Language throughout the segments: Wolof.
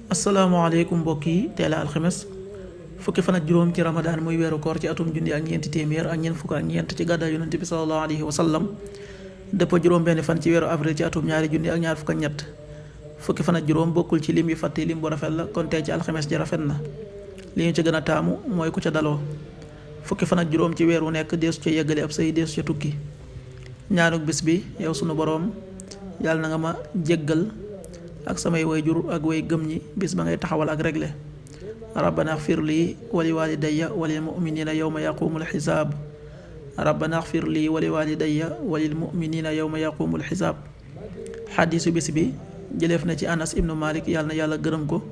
asalaamaaleykum mbokk yi tey la alxames fukki fan ak juróom ci ramadaan muy weeru koor ci atum junni ak ñeenti téeméer ak ñeent fukk ak ñeent ci gàddaay yonent bi sallallahu alayhi wa sallam dëpp juróom benn fan ci weeru avril ci atum ñaari junni ak ñaar fukk ak ñett fukki fan ak juróom bokkul ci lim yu fàtte lim bu rafet la kon tey ci alxames ji rafet na li ñu ci gën a taamu mooy ku ca daloo fukki fan ak juróom ci weer wu nekk deesu ca yeggale ab sëy deesu ca tukki ñaanuk bis bi yow sunu boroom yàlla na nga ma jéggal ak samay wayjur ak way gëm ñi bis ba ngay taxawal ak regle rabbana axfir lii wali walidayya walil muminina yawma yaqumul xisaab rabbana axfir lii wali walidayya walil muminina yawma yaqumul xisaab xadiisu bis bi jëleef na ci Anas ibnu Malik yàlla na yàlla gërëm ko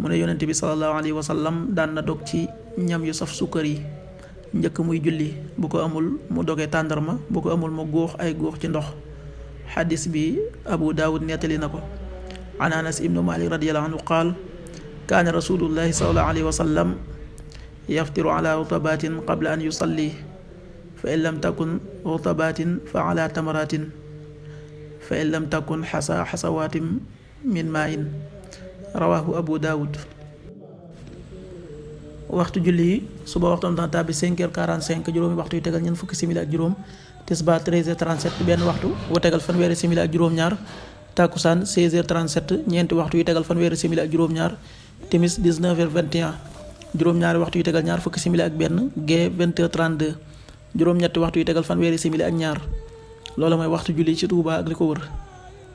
mu ne yonent bi sallallahu alayhi wa sallam daan na dog ci ñam yu saf sukkar yi njëkk muy julli bu ko amul mu doge tàndarma bu ko amul mu góox ay góox ci ndox xadiis bi Abu Daawud nettali na ko an Anas ibnu Malik radiyallahu anhu qaal kaana rasulullahi sallallahu alayhi wa sallam yaftiru ala rutabatin qabla an yusalli fa in lam takun rutabatin fa ala tamaratin fa in lam takun xasawaatin min maain rawahu Abu Daawud. waxtu julli yi suba waxtam dana tàbbi 5h45 juróomi waxtu yu tegal ñeent fukki simili ak juróom tisbaar 13h37 benn waxtu wu tegal fanweeri simili ak juróom-ñaar takkusaan 16h37 ñeenti waxtu yu tegal fanweeri simili ak juróom-ñaar timis 19h21 juróom-ñaari waxtu yu tegal ñaar fukki simili ak benn gee 20h32 juróom-ñetti waxtu yu tegal fanweeri simili ak ñaar loolu mooy waxtu julli ci Touba ak li ko wër.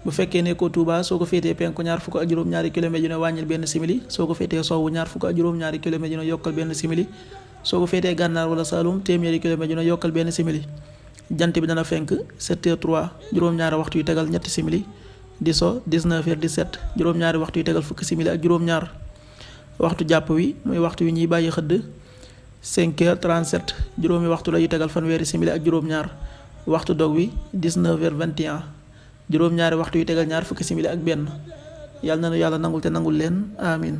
bu fekkee ne ko Touba soo ko féetee penku ñaar fukk ak juróom-ñaari kilomètres yu ne wàññil benn simili soo ko féetee sowwu ñaar fukk ak juróom-ñaari kilomètres yu ne yokkal benn simili soo ko féetee gànnaar wala Saloum téeméeri kilomètres yu ne yokkal benn simili jant bi dana fenk 7h03 juróom-ñaari waxtu yu tegal ñetti simili di so 19h17 juróom-ñaari waxtu yu tegal fukki simili ak juróom-ñaar waxtu jàpp wi muy waxtu wi ñuy bàyyi xëdd 5h37 juróomi waxtu la yu tegal fanweeri simili ak juróom-ñaar waxtu dog wi 19h21 juróom-ñaari waxtu yu tegal ñaar fukki simili ak benn yàlla na nu yàlla nangul te nangul leen amin